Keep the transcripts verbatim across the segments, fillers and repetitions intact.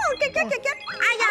哎呀，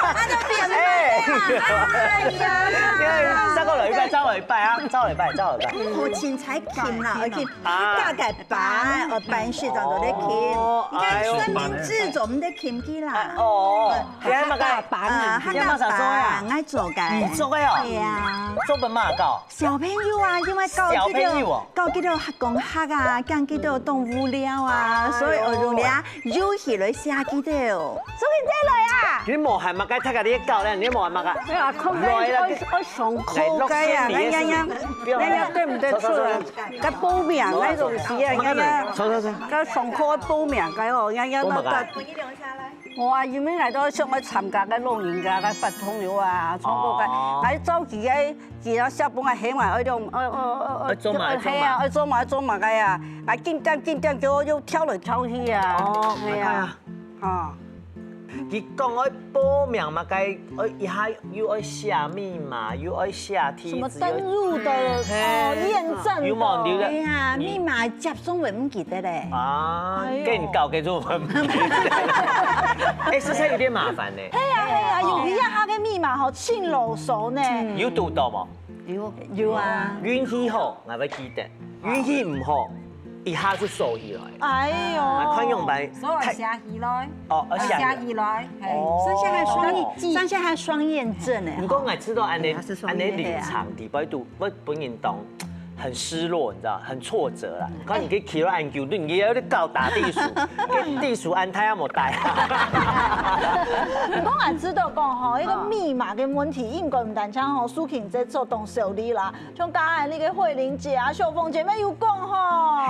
啊，就變了。哎呀，再過來一擺，再來一擺啊，再來一擺，再來一擺。好，凊彩琴啦，而且啊，大概板，呃，板是當做咧琴。哦，你看，哎呦，三明治做毋得琴去啦。哦，你還麼个？啊，客家板啊，你還麼个做呀？愛做个。你做个哦？對呀。做分麼个教？小朋友啊，因為教佢兜，小朋友哦。教佢兜講客啊，講佢兜當無聊啊，所以我用這 遊戲來寫佢兜。蘇萍姐來啊！你無閒麼个，大家你搞咧，你無閒麼个？對啊，空間愛愛上課个啊，咱呀呀，咱呀對毋對出啊？該報名該東西啊，呀呀，坐坐坐。該上課報名該哦，呀呀，那那。我啊，因為來到想愛參加个老人家个活動有啊，唱歌个，哦。來召集个，其他小朋友喊我愛用，愛愛愛愛愛做嘛愛做嘛。係啊，愛做嘛愛做嘛个呀，來緊點緊點，叫我又跳來跳去啊。哦，係啊。來看啊。 哦。佢講愛報名嘛，該愛一下又愛寫密碼，又愛寫地址，什麼登入的，又，哦，驗證的。有無？有的。哎呀，密碼接上會毋記得咧。啊，哎喲。更搞个就很，哎，實在有點麻煩呢。係啊，係啊，有一下佢个密碼吼，盡老熟呢。有堵到無？有。有啊。運氣好，𠊎會記得；運氣毋好，一下就鎖起來。哎喲。啊，看樣板，所以寫起來。 哦，而且寫起來，係。哦。上下還雙驗，上下還雙驗證呢。毋過𠊎知道恁呢，哎，係雙驗，恁呢臨場，對啊。底背都會分人當很失落，你知道，很挫折啦。可能你去騎了恁久，你也有點搞打地鼠，跟地鼠安胎也無帶。毋過𠊎知道講吼，一個密碼个問題，應該毋單淨吼，蘇萍姐做當受力啦， 像剛才那個慧玲姐啊、秀鳳姐妹有講吼。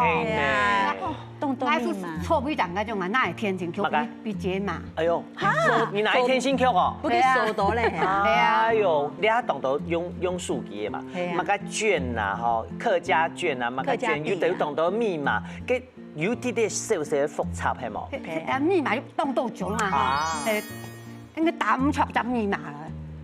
係呢。當多密碼。𠊎係錯不了該種啊，哪會天生就比，麼个？比解碼。哎喲，哈？你哪一天新曲哦？不給收到嘞。對啊。哎喲，你還懂得用，用手機的嘛？對啊。麼个券啊，吼，客家券啊，麼个券，客家幣啊。又得懂得密碼，該有點點小小的複雜，係無？啊，密碼又動到久嘛，哈。啊。呃，那個打毋著隻密碼了，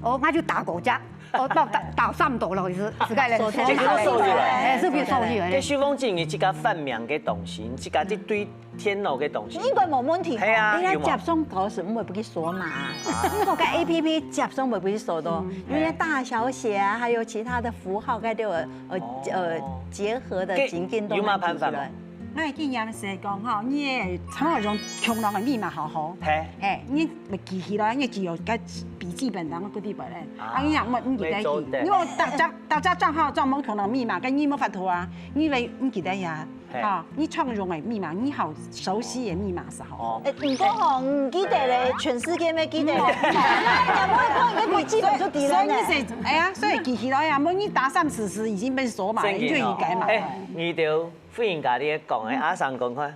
哦，那就打五隻。 哦，到打，打三到了，是，是該个。手機，哎，手機，哎。該秀鳳姐，你自家發明个東西，你自家去對電腦个東西。應該無問題。係啊，你來有無？接上搞什麼，會不會鎖碼啊？啊。如果該A P P接上會不會鎖到？嗯。因為大小寫啊，還有其他的符號，該就有，呃，哦。呃，結合的情境都有麼个辦法無？蠻提出來。 𠊎个經驗係講吼，你个常常用共樣个密碼好好，嘿。嘿，你會記起來，你只有該筆記本當中个筆記本咧，啊。啊，你也毋，毋記得去，你有逐隻，逐隻帳號裝滿共樣密碼，該你無法度啊，你會毋記得呀。嘿。啊，你常用个密碼，你好熟悉个密碼係好。哦。哎，毋過吼，毋記得咧，全世界乜記得咧。嗯。哎呀，𠊎看你个筆記本就知了呢。所以，所以你係，哎呀，所以記起來呀，無你打三四十已經被鎖碼了，真个哦。你就應該嘛。哎，你就 忽然間你講，哎，阿三講看，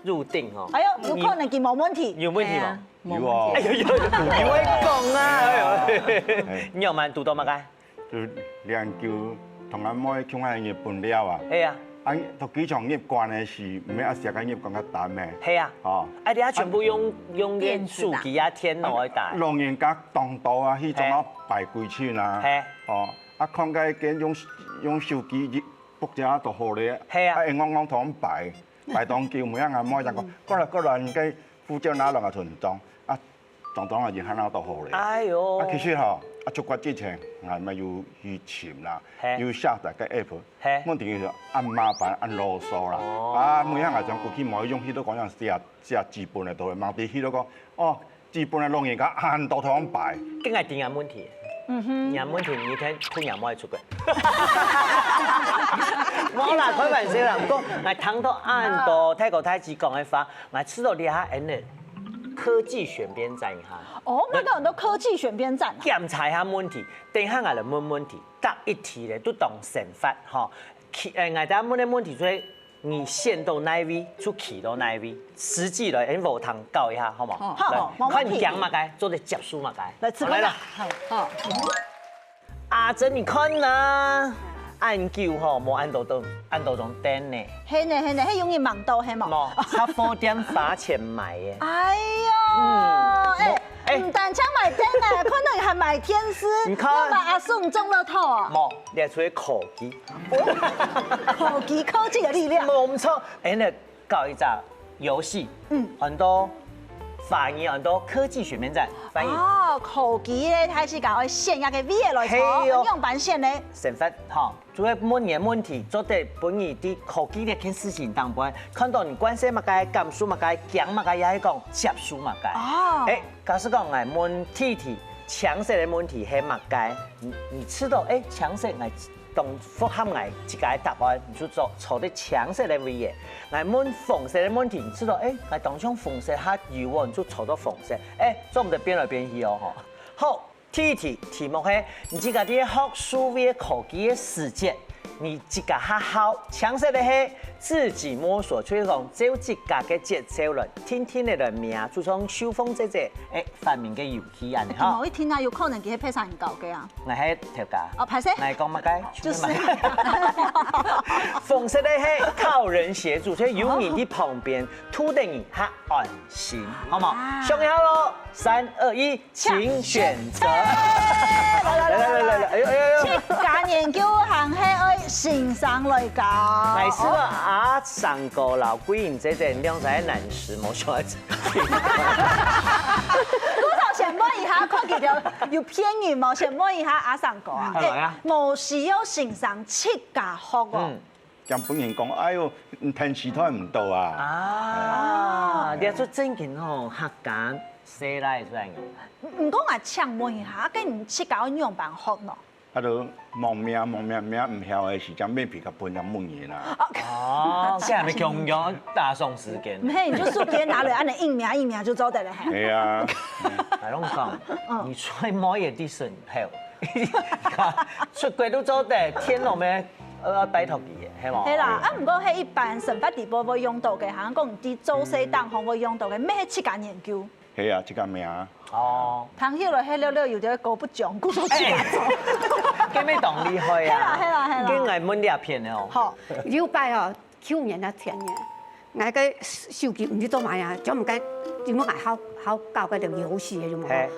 入定吼。哎喲，有可能佢無問題。有問題無？哎呀，無問題。有哦。哎喲，有，有會講啊，哎喲，你有無堵到麼个？就練球同阿妹共下日本尞啊。係啊。啊，到機場入關个時，毋係阿石个入關較淡咩？係啊。哦。哎，你啊全部用，用電子打。手機啊、電腦來打。老人家當多啊，去中央排隊去啊。係。哦，啊，看該間用，用手機一 book一下就好咧。係啊。啊，會戇戇同排，排當久，每下阿妹就講，嗯。過來，過來，你个護照拿落來存檔，啊，當當啊，就喊到就好咧。哎喲。啊，其實吼，啊，出國之前，𠊎嘛有去尋啦，嘿。有下載个app，嘿。問題是恁麻煩，恁囉嗦啦。哦。啊，每下𠊎想過去無用，去到講像寫，寫紙本个都會，問題去到講，哦， 基本个老人家恁多地方擺。跟𠊎提个問題，嗯哼。你个問題，你聽，聽也無愛出个。無啦，開玩笑啦。毋過，𠊎聽到恁多大哥大姊講个話，𠊎知道這下恁呢，科技選邊站一下。哦，那個很多科技選邊站啊。檢查一下問題，等一下𠊎來問問題，答一題咧，都當生活吼。其，呃，𠊎等問个問題就係 你選到哪位就去到哪位，實際來，𠊎無通教一下，好無？好，來，好，無問題。看你講麼个，做得接受麼个。來，試看看。好，來啦。好，好。阿珍，你看吶，恁久吼，無恁多種，恁多種燈呢。係呢，係呢，係有人盲到，係無？無，雜貨店花錢買个。哎喲，嗯，哎，無，哎。毋單淨買燈呢，看到你還買天絲，你看。你有買阿松中樂透啊？無，這出去科技。 科技，科技的力量。無錯，哎，那搞一隻遊戲，嗯。很多華語安到科技選邊站，翻譯。哦，科技个大自家愛選一个位仔來坐，係哦。仰般選呢？生活吼，就係問你个問題，做得分你在科技這件事情當中，看到你關心麼个、感受麼个、驚麼个，也係講接受麼个。哦。誒，假使講𠊎問弟弟，青色个問題係麼个？你你知道，誒，青色𠊎當符合𠊎自家个答案，你就坐坐在青色个位仔。𠊎問紅色个問題，你知道，誒，𠊎當像紅色較有哦，你就坐到紅色。誒，做毋得變來變去哦，吼。好，第一題，題目係，你自家在學數位个科技个時節，你自家較好青色个係自己摸索，就係講照自家个節奏來，定定仔來摸，就像秀鳳姐姐，誒，發明个遊戲恁呢，吼。無一定啊，有可能佢係別儕人教个啊。 𠊎係頭家。哦，歹勢。𠊎講麼个？就係。紅色个係靠人協助，所以有人在旁邊，渡等你較安心，好無？啊。想好咯，三、二、一，請選擇。來來來來來，哎呦哎呦哎呦！自家研究還係愛先生來教。來試個阿三哥摎桂英姐姐兩儕个難事，無想愛 我頭先問一下，看佢有騙人無？先問一下阿三哥啊。好，來啊。誒，無需要先生自家學哦。嗯。驚分人講，哎喲，你聽時代毋到啊。啊，你就正經吼，客家細賴出來个。毋過𠊎請問一下，啊，該你自家愛仰般學呢？ 啊，就摸摸摸摸摸，毋曉个時，將面皮較分人問人啦。哦，這還沒共樣，打爽時間。毋係，你就手機拿來，恁樣一摸一摸就做得了，嘿。係啊。哎，攏講，嗯。你出門也得順後，出國都做得，天龍咩，呃，拜託佢，係無？係啦，啊，毋過係一般生活底背會用到个，好像講你做事當中會用到个，毋係自家研究。 係啊，這个名。哦。聽起來係了了有點高不將，故所自家做。哎，這乜當厲害啊！係啦，係啦，係啦。這𠊎問這片的哦。好。有擺哦，舊年啊前年，𠊎个手機毋知做麼个啊，專門个，因為𠊎好好搞該種遊戲的，有無？嘿。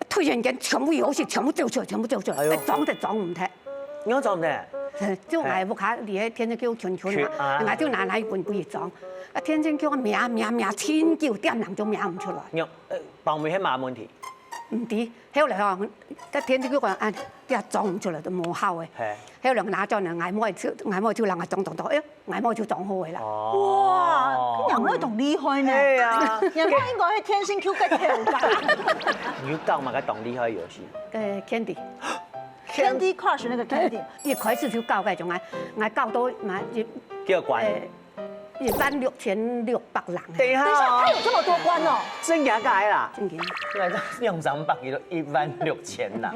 突然間全部遊戲全部掉出來，全部掉出來，哎喲。哎，裝都裝毋忒。你有裝忒？就𠊎屋下離个電視機近近啊，啊。𠊎就拿來分佢裝。啊，電視機摸摸摸，真久，點人就摸毋出來。你有，呃， 包尾係麼問題？毋知，後來吼，該電視機講，啊，這裝毋出來都無效个。嘿。後來拿轉來，𠊎妹就，𠊎妹就讓𠊎裝裝裝，哎，𠊎妹就裝好个啦。哦。哇，你阿妹當厲害呢。係啊。你阿妹應該係天生Q个頭吧？你有搞麼个當厲害个遊戲？呃，Candy。Candy Crush那個Candy。一開始就搞該種啊，𠊎搞到嘛，一，叫關。呃， 一萬六千六百人。等一下哦。等一下，他有這麼多關哦。真假假的啦？正經。原來兩三百个都一萬六千人。哇！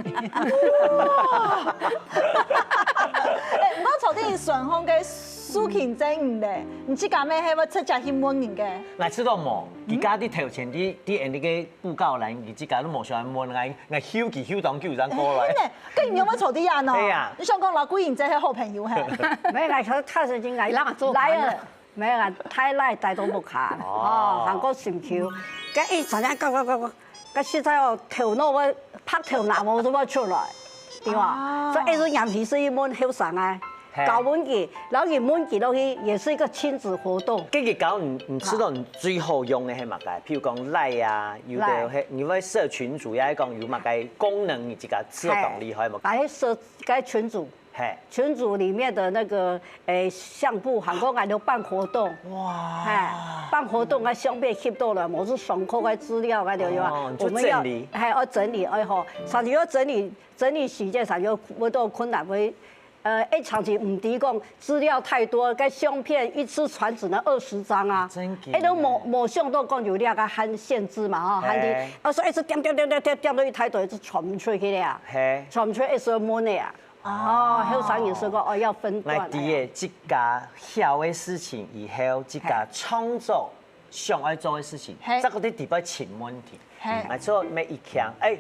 哎，毋過坐在你身項个蘇慶珍呢，你自家乜係會直接去問人个？𠊎知道無，佢家己頭前，在，在𠊎个布告欄，佢自家都無想問，𠊎，𠊎休息休當久正過來。哎，真的，跟你有沒有坐在啊喏？對呀。你想講老貴人真係好朋友嘿？沒有啦，他，他是應該讓我做來了。 沒有啊，太賴呆都不看，哦。哦，還過心臼。該一轉來，搞搞搞搞，該實在哦，頭腦會，白頭腦無就會出來，對吧？哦。所以一直眼皮是一問後生啊，嘿。搞問題，然後一問題落去，也是一個親子活動。跟你講，你，你知道你最好用的係麼个？譬如講Line啊，有的係，Line。你會設群組，也講有麼个功能，你自家知道當厲害無？還設該群組。 嘿。群組裡面的那個，誒，相簿，還過𠊎兜辦活動。哇。嘿，辦活動个相片翕到了，無就上課个資料，該就有啊。哦，就整理。我們要，嘿，要整理，哎吼，常常要整理，整理時間常常有，有到困難，會，呃，誒，常常毋知講資料太多，該相片一次傳只能二十張啊。真的。誒，都無，無想到講有這個限，限制嘛，吼，限制。嘿。啊，所以一直點點點點點點到一大堆，就傳毋出去了啊。嘿。傳毋出去，一直問的啊。 哦，後生人說過，哦，要分段。𠊎知个，自家曉个事情以後，自家創作想愛做个事情，嘿。再過在底背尋問題。嘿。𠊎做每一項，哎，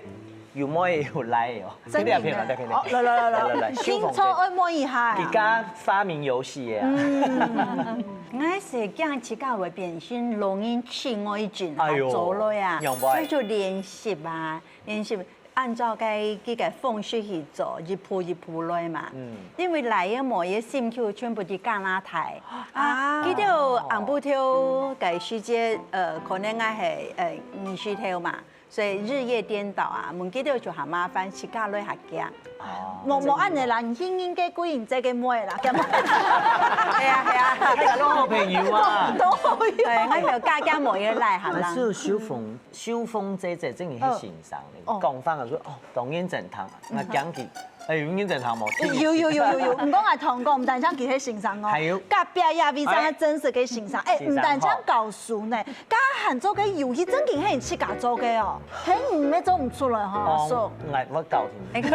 有妹有Line哦。真的呢。這兩片嘛，這片哦，來來來來來來，聽說愛問一下啊。自家發明遊戲个啊。嗯，𠊎係驚自家會變成老人痴呆症啊，哎喲，做落啊，仰會？所以就練習啊，練習。按照該，該个方式去做，一步一步來嘛。嗯。因為來个無个心臼全部在加拿大。啊。啊，佢兜暗晡頭个時節，呃，可能𠊎係，呃，日時頭嘛，所以日夜顛倒啊，問佢兜就較麻煩，自家來較遽。哦。無，無恁呢啦，你去認个歸認這个妹啦，敢無？係啊，係啊。大家都好朋友啊。都好友。哎，𠊎有加加妹个來，好啦。還是有秀鳳，秀鳳姐姐，真个係先生呢。嗯。哦。講法个時候，哦，當認真聽。 𠊎驚佢，哎，有認真聽無？有，有，有，有，有。毋過𠊎同你講，毋單淨佢係先生哦，還有隔壁這位正係真實个先生，哎，先生毋單淨教書呢，佢還做个遊戲，正經係你自家做个哦，係你乜做毋出來吼，阿叔。哦，𠊎，𠊎教你。哎，可是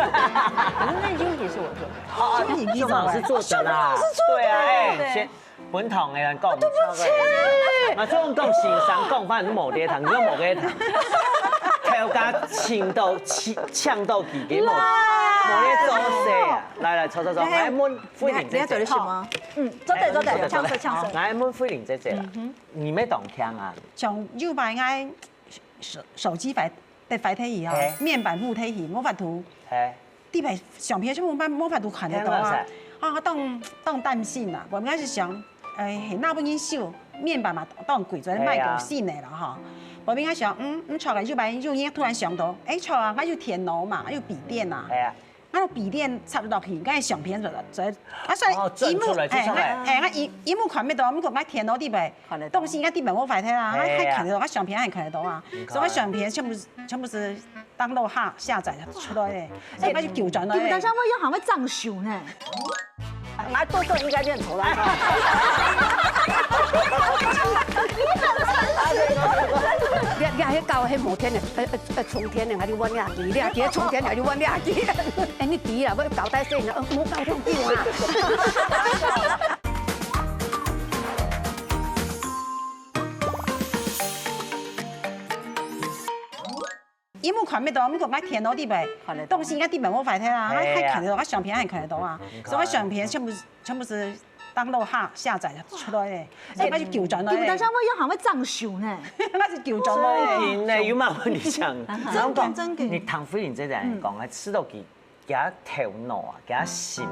那遊戲是我做的。哦，遊戲你做的。老師做的啦。老師做的。對啊，哎，對。先 本堂个人講，對不起。啊，這種講先生講法，你無得聽，你都無得聽。頭家請到，請，請到自己無，無得做事啊！來來，坐坐坐，來問慧玲姐姐。你要做的什麼？嗯，坐等坐等，坐等坐等。請說請說。來問慧玲姐姐啦，你乜當強啊？像有擺𠊎手，手機壞，得壞忒去啊，嘿。面板糊忒去，無法度。嘿。 底背相片全部無，無法度看得到啊。啊，當，當擔心啊。無明開始想，哎，係哪本人修，面板嘛當貴，做賣到新个啦吼。無明開始想，嗯，毋著个，有擺有日突然想到，哎，著啊，𠊎有電腦嘛，有筆電啊。係啊。啊，用筆電插落去，該相片就，就，啊，所以哦，轉出來，就出來。哎，哎，哎，𠊎螢，螢幕看毋到，毋過𠊎電腦底背，看得到。東西𠊎底背無壞忒啊，哎呀。還看得到，𠊎相片還看得到啊。你看。所以𠊎相片全部 全部係download下，下載出來个，哎，所以𠊎就糾正了。你們等下會用還會裝修呢？𠊎多少應該認頭啦。你，你還搞迄摩天的，呃，呃，呃，衝天的，還是彎壓機，你還衝天的，還是彎壓機？哎，你比啦，我搞大細呢，呃，我搞兄弟啊。螢幕看毋到，毋過𠊎電腦底背，看得到。東西𠊎底背無壞忒啊，哎呀。還，還看得到，𠊎相片還看得到啊，你看。所以𠊎相片全部，全部係download下，下載出來个，所以𠊎就糾正了。你們等下會用還會裝修呢？𠊎就糾正了。真的，有麼問題講？真的，真的。你聽慧玲姐姐講，還知道佢 佢个頭腦啊，佢个心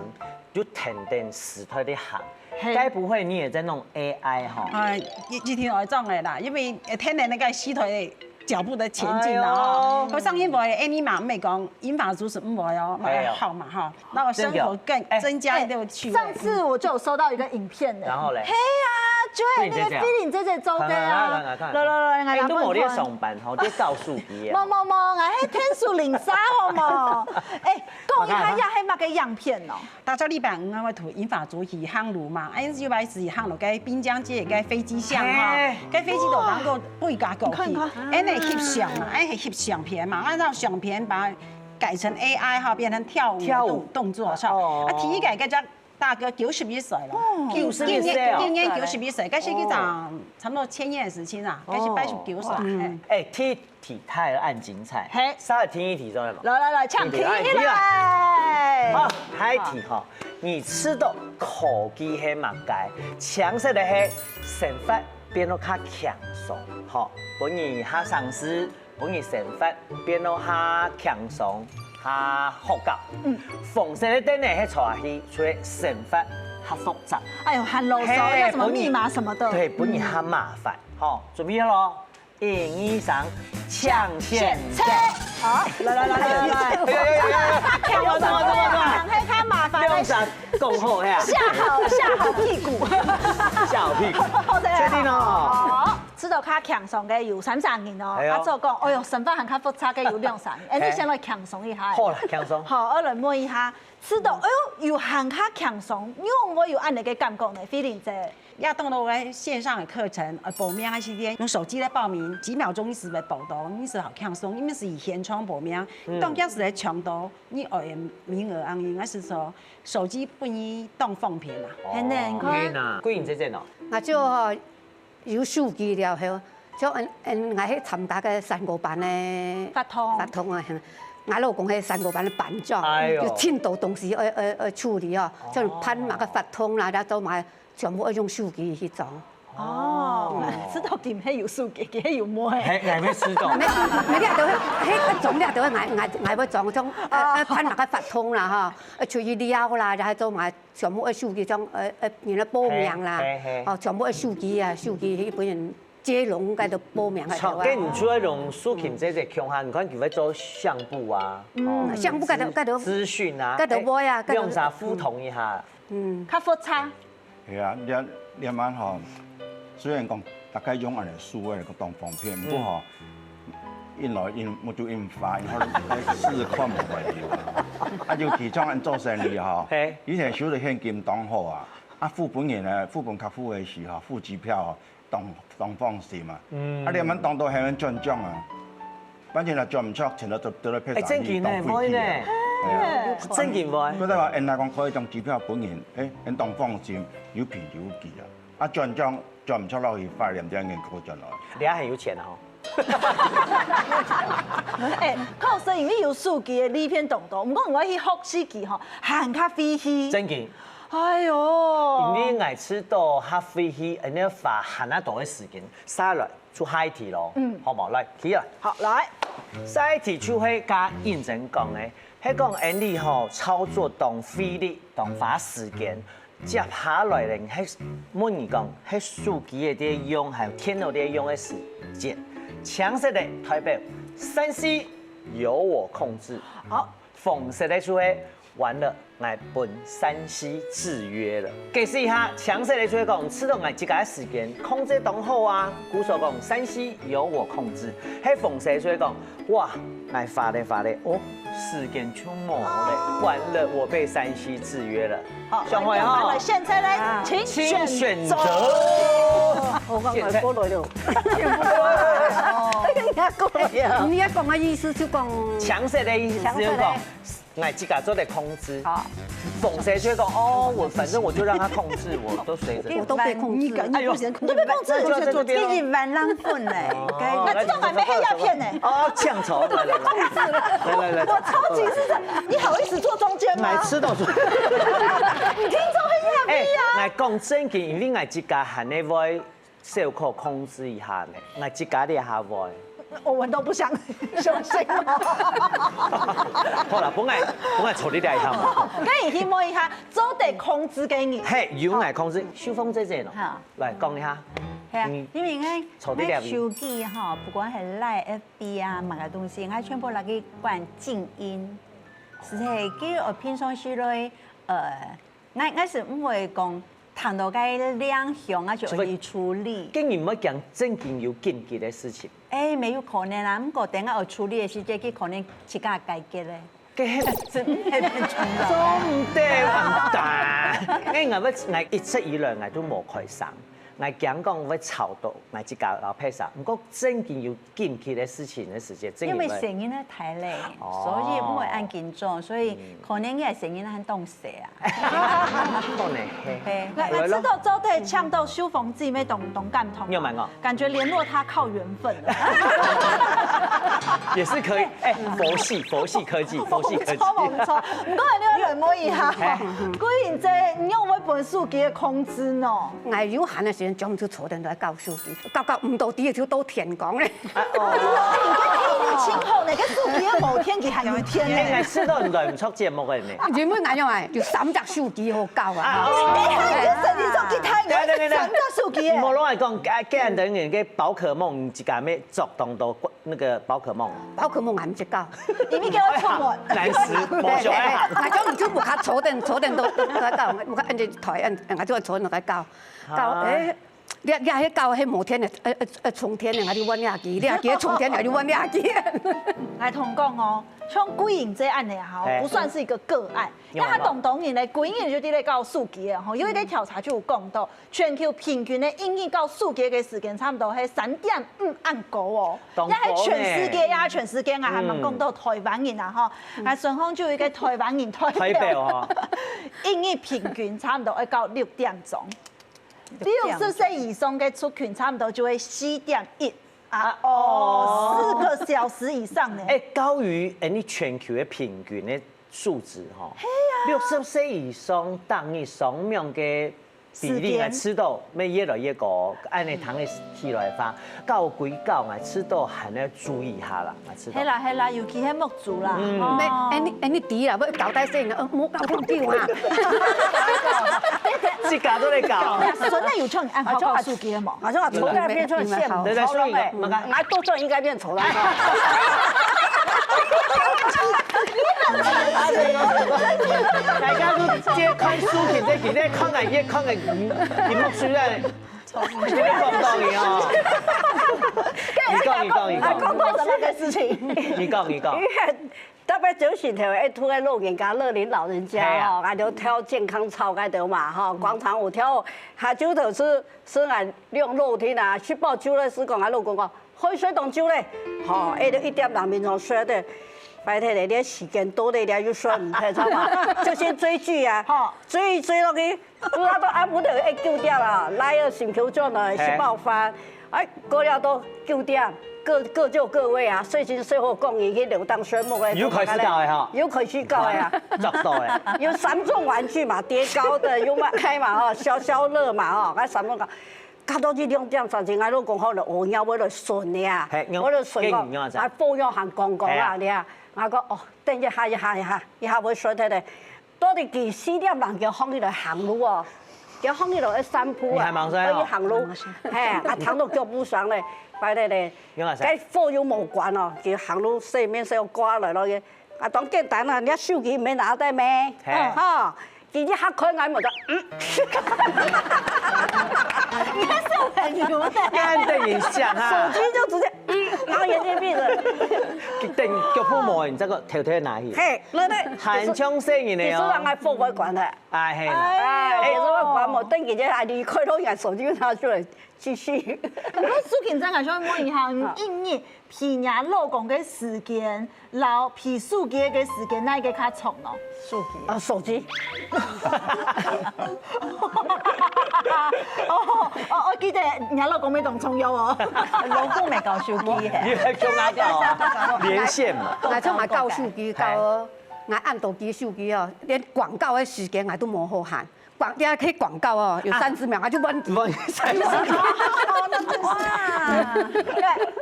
就跈等時代在行。嘿。該不會你也在弄A I吼？啊，一，一定愛裝个啦，因為，呃，跈等該个時代腳步的前進啦吼。哎喲。佢上一輩，哎，你嘛毋會講，銀髮族係毋會哦，哎喲。蠻好嘛吼，那我生活更，哎。增加一點趣味。哎，上次我就有收到一個影片呢。然後嘞？嘿啊，就係那個慧玲姐姐。慧玲姐姐做的啊。看，看，看，看，看。來，來，來，來，哎，你都無在上班吼，就告訴別人。無，無，無，𠊎係天使零三好無？哎， 講一下，這係麼个影片哦？逐隻禮拜五啊，𠊎同銀髮族去行路嘛，啊，有擺時行路，該濱江街，該飛機巷哈，嘿。該飛機都當過飛過去，你看看。恁呢翕相嘛，恁呢翕相片嘛，啊，讓相片把它改成A I哈，變成跳舞的動，跳舞。動作哈。哦。啊，第一個該隻大哥九十一歲了，哦。九十一歲哦。今年，今年九十一歲，該係一場差不多千年的事情啊，該係八十九歲。哦。嗯。哎，第 題太暗精彩。嘿。啥个第一題做得無？來來來，請第一題來。好，第一題吼，你知道科技係麼个？青色个係生活變到較輕鬆，吼，分你較省事，分你生活變到較輕鬆，較好搞。嗯。紅色个燈呢，係坐下去，所以生活較複雜。哎喲，還囉嗦，嘿，要什麼密碼什麼的。分你，對，分你較麻煩，吼，準備好咯。 一二三，搶錢車。好，來來來來來來。哎呀呀呀呀！怎麼怎麼怎麼怎麼？搶黑較麻煩。兩三講好呀。下好，下好屁股。下好屁股。好的。確定哦。好，知道較輕鬆个有三儕人哦，哎喲。啊，做講，哎喲，生活還較複雜个有兩儕人，哎，你先來輕鬆一下。好啦，輕鬆。好，我來問一下， 知道，哎喲，有還較輕鬆，仰會有恁呢个感覺呢，慧玲姐？也當多个線上个課程，呃，報名个時間，用手機來報名，幾秒鐘你就會報到，你就好輕鬆，因為係以現場報名，嗯。當時个搶到，你愛个名額恁樣，還係說手機分你當方便啊？哦，係呢，你看。天哪，桂英姐姐喏。𠊎就吼， 有手機了後，就嗯嗯，𠊎去參加个三個班个活動。活動啊，𠊎老公係三個班个班長，哎喲。有盡多東西愛愛愛處理哦，像辦麼个活動啦，然後做麼个，全部愛用手機去做。哦，知道佢毋係有手機，佢係有妹。嘿，你還沒吃到。沒，沒，你都會，嘿，裝了都會，𠊎，𠊎，𠊎會裝，裝，呃，呃，看哪個發通啦哈，呃，出去尞啦，然後做嘛，全部愛手機，裝，呃，呃，人家報名啦，嘿，嘿，嘿。哦，全部愛手機啊，手機，一般人接龍該都報名啊，著，對吧？該你除了用手機這些共下，你看佢會做相簿啊，嗯，哦，相簿該都，該都，資訊啊，該都會啊，該都，用啥互通一下？嗯，較複雜。 係啊，這，這樣吼，雖然講大家用恁樣思維當方便，毋過吼，印來印，目珠印花，以後試看無問題啊。啊，尤其像恁做生意吼，嘿。以前收到現金當好啊，啊，付本人呢，付本客戶个時候，付支票吼，當，當放心啊。嗯。啊，這樣當到還有轉帳啊。 反正若轉毋著，錢都，都，都來騙哎，正經呢，會呢。係啊。正經會。所以話，人家講可以將支票分人，哎，人當放心，有憑有據啊。啊，轉帳，轉毋著落去，發兩張銀給我轉來。你還很有錢啊，吼。哎，確實因為有手機个利便當多，毋過𠊎去學手機吼，還較費氣。正經。哎喲。因為𠊎知道較費氣，人家花還較多个時間，下來 出下一題咯，嗯。好無？來，起來。好，來。下一題就係該認真講个，係講𠊎俚吼操作當費力，當花時間。接下來呢，係問你講，係手機个在用，還有電腦在用个時間。青色个代表三C由我控制。好。紅色个就係 完了，𠊎分三C制約了。解釋一下，青色个就係講，知道𠊎自家个時間控制當好啊，故所講三C由我控制。係紅色个就係講，哇，𠊎花咧花咧，哦，時間就無咧，完了，我被三C制約了。好，上回哈，來，現在呢，啊。請選擇。請選擇。我剛剛過來了。選擇。你要講个意思就講，青色个意思就講，青色个。 𠊎自家做得控制。好。紅色就會講，哦，我反正我就讓他控制，我都隨著。我都被控制。哎喲，你都被控制，就在這邊哦。你已經萬人粉嘞，哦，該，那這種還沒黑鴉片呢。哦，嗆草，來來來，來來來，我超級市場，你好意思坐中間嗎？來吃到說，你聽說黑鴉片啊？哎，來講正經，因為𠊎自家還咧會 小可控制一下呢，𠊎自家這下會。我們都不相相信。好啦，本來本來坐你這一下嘛。該你去問一下，做得控制个人。嘿，由𠊎控制，秀鳳姐姐喏，好。來講一下。係啊，嗯，因為𠊎坐你這邊。𠊎手機吼，不管係Line、F B啊，麼个東西，𠊎全部拿去關靜音。係係，佢我平常時來，呃， 𠊎，𠊎係毋會講聽到該鈴響啊就愛去處理。該你毋會講正經有緊急个事情。哎，沒有可能啊，毋過等下愛處理个時節，佢可能自家解決咧。該係真係變成了。做毋得，完蛋！哎，𠊎會，𠊎一直以來𠊎都無開聲，𠊎驚講會吵到𠊎自家老婆啥。毋過正經有 緊急个事情个時節，正因為因為細人仔大咧，哦。所以毋會恁緊張，所以可能你个細人仔還當細啊。可能係。係，來，來咯。𠊎知道做得嗆到秀鳳姊妹當當感動。你有問我？感覺聯絡她靠緣分了。也是可以，哎，佛系，佛系科技，佛系科技。無錯，無錯。毋過你有問我一下，嘿。桂英姐，你有無分手機个控制呢？𠊎有閒个時間，專門就坐等來搞手機。 搞搞毋到底就到天光咧。啊，哦。你跟天氣清好呢，該手機又無電，佢還有電呢。哎，𠊎試到你來毋著節目个呢。因為恁樣啊，有三隻手機好搞啊。啊，哦。你等一下，你个手機做幾台呢？等等等等。三隻手機耶。無攏來講，哎，既然等於个寶可夢，你自家咩做當多那個寶可夢？寶可夢還毋識搞。你咪叫我出門。難死，無想愛行。哎，哎，哎，那就你就不卡坐等，坐等都都在搞，我看人家台，嗯，嗯，就坐等在搞，搞，好啊。哎。 你你還搞迄無電个，呃呃呃，充電个，還是換你機？你機充電還是換你機？來同你講哦，像桂英姐恁樣哈，嘿。不算是一個個案，因為他當多人咧，桂英就佇咧搞手機个吼，有一個調查就有講到，全球平均个一日搞手機个時間差不多係三點五恁久哦。當多呢。也係全世界呀，全世界啊，還蠻講到台灣人啊哈，嗯。啊，順風就有一個台灣人代表，代表哈。一日平均差不多愛搞六點鐘。 六十歲以上个族群差不多就會四點一啊，哦，四個小時以上呢。哎，高於恁呢全球个平均个數值吼。係啊。六十歲以上，當日上面个比例啊，時間。遲到會越來越高，恁呢聽起來話，到幾高啊，遲到還要注意下啦，啊，遲到。係啦係啦，尤其係目珠啦。嗯。哦。哎，哎，你，哎，你知啦，要交代細人，呃，莫搞恁久啊。自家都在搞。哎呀，孫仔有像你恁好搞手機个無？好像啊，從那邊出現，你在說一個，哎，那個。哎，都做應該變丑了。大家都直接看書，直接直接看个，越看个，螢幕雖然 你講，你講，你講。講到什麼个事情？你講，你講。因為特別九十頭，哎，拄个老人家，樂齡老人家，係啊。吼，𠊎就跳健康操該頭嘛，吼，廣場舞跳，下晝頭係，係𠊎用樓梯啊，食飽晝个時講，𠊎老公講，好睡當晝咧，吼，哎，就一點零鐘睡的，白天的，連時間到咧，又睡毋着，知道嗎？就先追劇啊，吼。追追落去， 拄到暗晡頭愛九點啊，來个心球轉來食飽飯，哎，過了到九點，各，各就各位啊，睡醒睡好講，已經留當睡目个，又開始搞个哈。又開始搞个啊。捉到个。有三種玩具嘛，疊高的，有嘛，開嘛吼，消消樂嘛吼，該三種搞。搞到一兩點三點，𠊎老公好了，我要為了孫呀，係，為了孫个，還抱擁還講講啊，係啊。你啊，𠊎講哦，等一下，一下，一下，一下會睡忒个。 到底佢四點零佢䟘起來行路哦，佢䟘起來愛散步啊，你還吂睡哦？愛去行路，嘿，啊，躺到腳步上咧，快咧咧，該火又無關哦，佢行路洗面洗掛來咯，啊，當簡單啊，你手機毋免拿帶咩？嘿。吼，佢一下開眼門就，嗯。你還是有朋友的。看電影像啊。手機就直接，嗯，然後眼睛閉着。等腳步無，你這個偷偷拿去。嘿，對對。還像細人个哦。其實人還不會管的。 哎，係啦。哎，其實𠊎管無，等佢這下離開了，𠊎手機拿出來繼續。毋過蘇琴珍，𠊎想問一下，你一日陪若老公个時間，摎陪手機个時間，哪一個較長哦？手機。啊，手機。哦，哦，哦，記得，若老公乜當重要哦。老公乜搞手機嘿。你還跟他搞啊？連線嘛。𠊎就嘛搞手機，搞哦。 𠊎恁多支手機哦，連廣告个時間𠊎都無好閒。廣，你看該廣告哦，有三十秒，𠊎就關機。關機。哇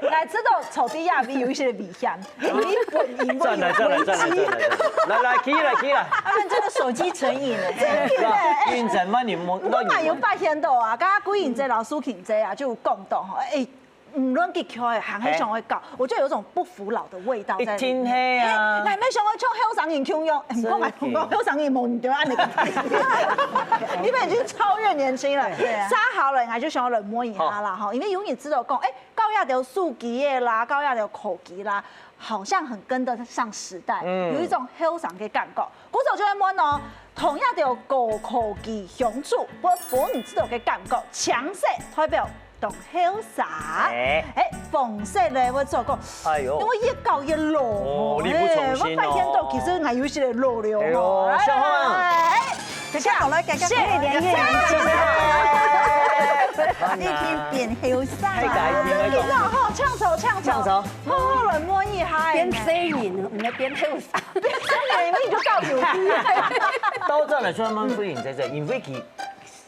，𠊎知道坐在這位有一些危險，因為本人轉來，轉來，轉來，轉來，轉來，來，來，起來，起來。他們真的手機成癮了。真的。運轉慢點，慢點。𠊎嘛有發現到啊，剛剛古影姐、老蘇琴姐啊，就有講到吼，哎， 無論佢徛个行係想愛搞，我就有一種不服老的味道在裡面。一定係啊。嘿，𠊎乜想愛像後生人共樣，哎，毋過𠊎，真的。毋過後生人無你這樣恁樣。你們已經超越年輕了。對啊。煞好了，𠊎就想要來問一下啦，吼，因為有人知道講，哎，搞這兜手機个啦，搞這兜科技啦，好像很跟得上時代，嗯。有一種後生个感覺。故所就會問哦，同樣都有高科技相處，不過你知道个感覺，強勢代表 當後生。哎。哎，紅色咧，𠊎做過。哎喲。因為越搞越老。哦，力不從心哦。哎，𠊎發現到其實𠊎有些老了哦。哎喲，來，小花。來，來，來，哎，等一下，我來改改。謝謝連謝謝謝謝。一定變後生。太改變了。你知道吼，搶手，搶手。搶手。好好來摸一下。變細人，毋係變後生。變細人，你就搞有病。倒轉來說，問蘇琴姐，因為佢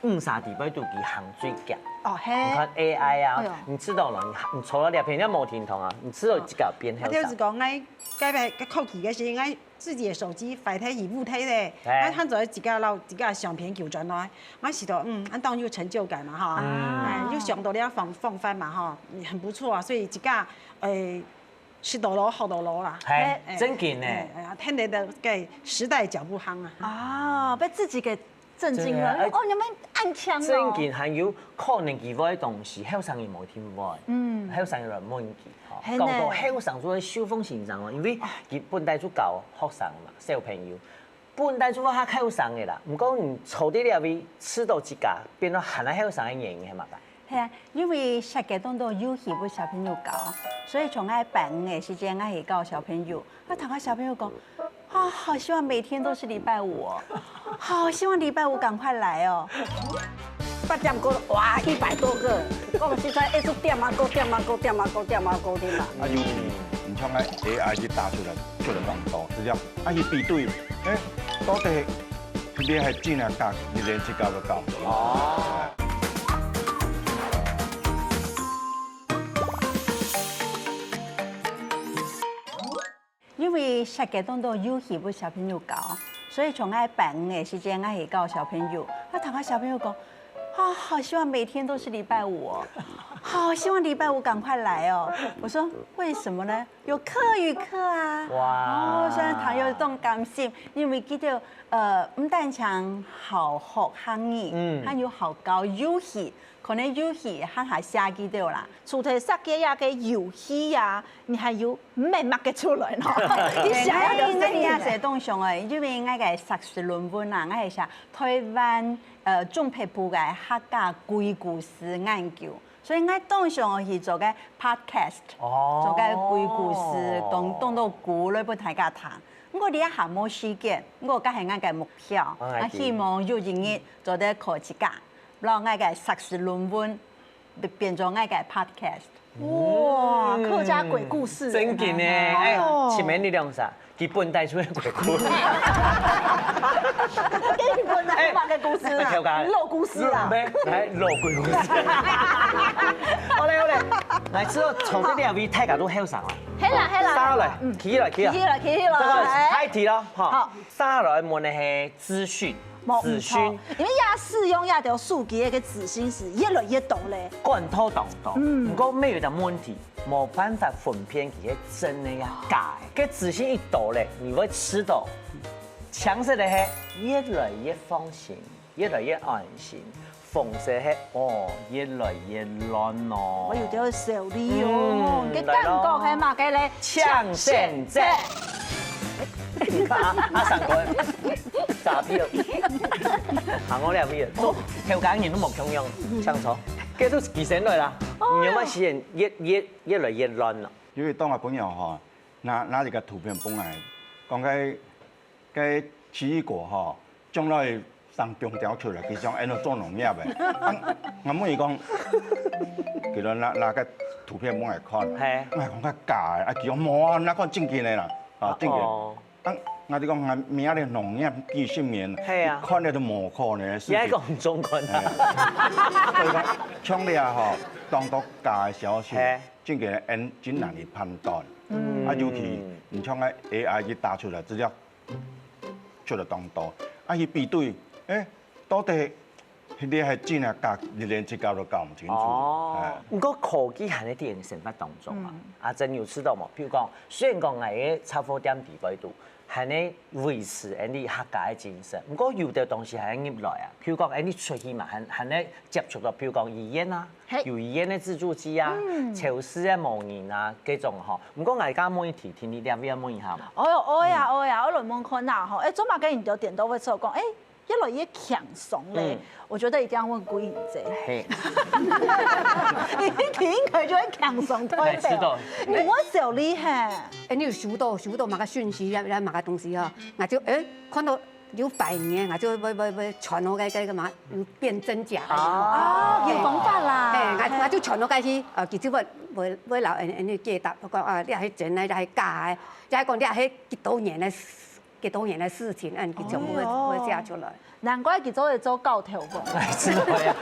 五儕裡背肚佢行最遽。哦，嘿。你看A I啊，哎喲。你知道了，你，你坐到這片，你無停動啊，你知道自家變後生。啊，就是講，𠊎該擺該科技个時，𠊎自家个手機壞忒，佢誤忒咧，哎。𠊎看著自家摎自家相片救轉來，𠊎試著，嗯，恁當有成就感嘛，哈。嗯。哎，又想到了方，方法嘛，哈，很不錯啊，所以自家，哎， 食到老，好到老啦。嘿，哎，正經呢。哎，哎，天天都跟時代腳步行啊。啊，被自己給震驚了。正經啊，哎，哦，你們暗槍哦。正經還有可能佢會个東西，後生人無聽會。嗯。後生人無人記，吼。嘿呢。講到後生，就係秀鳳先生哦，因為佢本來就教學生嘛，小朋友，本來就較後生个啦。毋過你坐在這位，試著自家變到還較後生个原因係麼个？ 係啊，因為設計當多遊戲分小朋友搞，所以從𠊎拜五个時間，𠊎去教小朋友，𠊎同𠊎小朋友講，啊，好希望每天都是禮拜五哦，好希望禮拜五趕快來哦。八點過，哇，一百多個，講實在，一直點啊，過點啊，過點啊，過點啊，過點啊。啊，尤其你像該A I去打出來，出來當多，直接啊去比對，哎，到底你係真个教，你連自家都教毋到。哦。因為設計當多遊戲分小朋友搞，所以從𠊎拜五个時間，𠊎去教小朋友，𠊎同𠊎小朋友講，啊，好希望每天都是禮拜五哦，好希望禮拜五趕快來哦。我說為什麼呢？有客語課啊。哇。哦，所以佢有這種感性，因為佢兜呃，毋單淨好學客語，嗯，還有好搞遊戲，可能遊戲還較寫佢兜啦。除忒設計這个遊戲啊，你還有乜麼个出來呢？你寫个，𠊎也寫當想誒，因為𠊎个碩士論文啊，𠊎係寫台灣呃中北部个客家鬼故事研究，所以𠊎當想去做个 podcast，哦，做个鬼故事，講當多古來分大家聽。毋過這下無時間，毋過這係𠊎个目標，哎，𠊎希望有一日做得考一下，讓𠊎个碩士論文變做𠊎个 podcast。哇，客家鬼故事，真緊呢！哎，哦，請問你兩儕，佢本帶出个鬼故事？佢本帶出麼个故事啊？哎，客家老故事啊？來，來，老鬼故事。好嘞，好嘞，來，之後從這兩位大家都後生了。係啦，係啦，下來，嗯，起來，起來，起來，起來，這個，哎，開題了，哈。好。 下來問个係資訊，無，資訊。毋錯，因為這使用這條手機个資訊係越來越多咧。管道當多，嗯，毋過乜有一個問題，無辦法分辨佢係真个呀假个。該資訊一多咧，你會知道，青色个係越來越放心，越來越安心。 紅色係，哦，越來越亂咯。𠊎有兜小利哦，嗯，該感覺係麼个咧？搶先者。你看啊，阿三哥，詐騙，行我兩位，做客家人都無共樣，搶錯，該都係佢先來啦。你有沒有發現越，越，越來越亂了？有一段个朋友吼，拿，拿一個圖片分𠊎，講該 該奇異果吼，將來生香蕉出來，佢想恁樣做農業个。啊，𠊎問佢講，佢就拿，拿个圖片分𠊎看，嘿。𠊎講該假个，啊，佢講無啊，𠊎看正經个啦，啊，正經。哦。啊，𠊎就講，𠊎命咧農業幾十年，嘿啊。看咧都無可能个事情。你還講中國啊？嘿。所以講，像你啊吼，當多假个消息，嘿。正經个，恁真難去判斷。嗯。啊，尤其你像該A I去打出來資料， 出了當多。啊，去比對，欸，到底你係真个假，你連自家都搞毋清楚。哦，哎。毋過科技還係在生活當中嘛。嗯。阿珍有試著無？譬如講，雖然講𠊎个雜貨店底背肚，還係維持𠊎俚客家个精神，毋過有兜東西還係入來啊。譬如講，𠊎俚出去嘛，還，還係接觸著，譬如講語言啊， 嘿。有語言个自助機啊，嗯。超市个無人啊，該種吼。毋過𠊎這下問一題，聽你這位問一下嘛。哎喲，哎呀，嗯。哎呀，𠊎來問看啊吼，欸，做麼个你兜店都會做講，欸，越來越輕鬆咧？嗯。我覺得一定要問歸仁姐。嘿。你一聽應該就會輕鬆，對不對？哎，知道。你無小厲害。欸，你有收到，收到麼个訊息，呀，呀，麼个東西啊？𠊎就，欸，看到 有反應，𠊎就會，會，會傳好該，該个嘛，有辨真假个。哦，有方法啦。嘿，𠊎，𠊎就傳好該去，呃，佢就會，會，會摎𠊎，𠊎解答，講啊，你係真个，你係假个，你係講你係幾多年个事，幾多年个事情，嗯，佢全部會，哦。會寫出來。難怪佢做得做教頭个。哎，真的呀。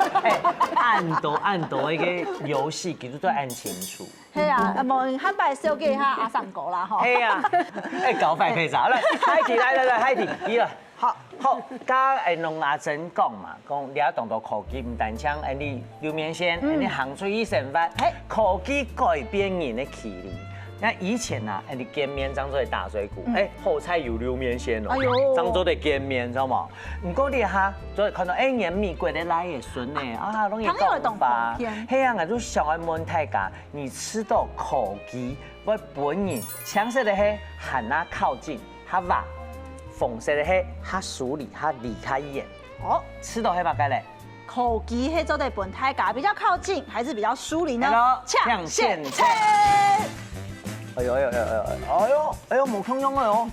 哎，恁多，恁多一個遊戲，佢都做恁清楚。 係啊，無，下擺紹介一下阿三哥啦，吼。係啊，欸，搞反配啥？來，海蒂，來，來，來，海蒂，你來。好。好，剛剛，欸，同阿珍講嘛，講這當多科技，毋單淨𠊎俚溜面線，嗯。𠊎俚行出去生活，嘿。科技改變人个距離。該以前啊，𠊎俚見面正做得打嘴鼓，嗯。欸，好彩有溜面線哦，哎喲。正做得見面，知道無？毋過這下，做得看到，欸，連美國个倈仔孫呢，啊，攏有講話。朋友都當方便。係啊，𠊎就想愛問大家， 你知道科技會分人青色个係還較靠近，較遠；紅色个係較疏離，較離較遠。哦。知道係麼个咧？科技係做得分大家比較靠近，還是比較疏離呢？係咯，請選擇。請選擇。哎喲，哎喲，哎喲，哎喲，哎喲，無共樣个哦。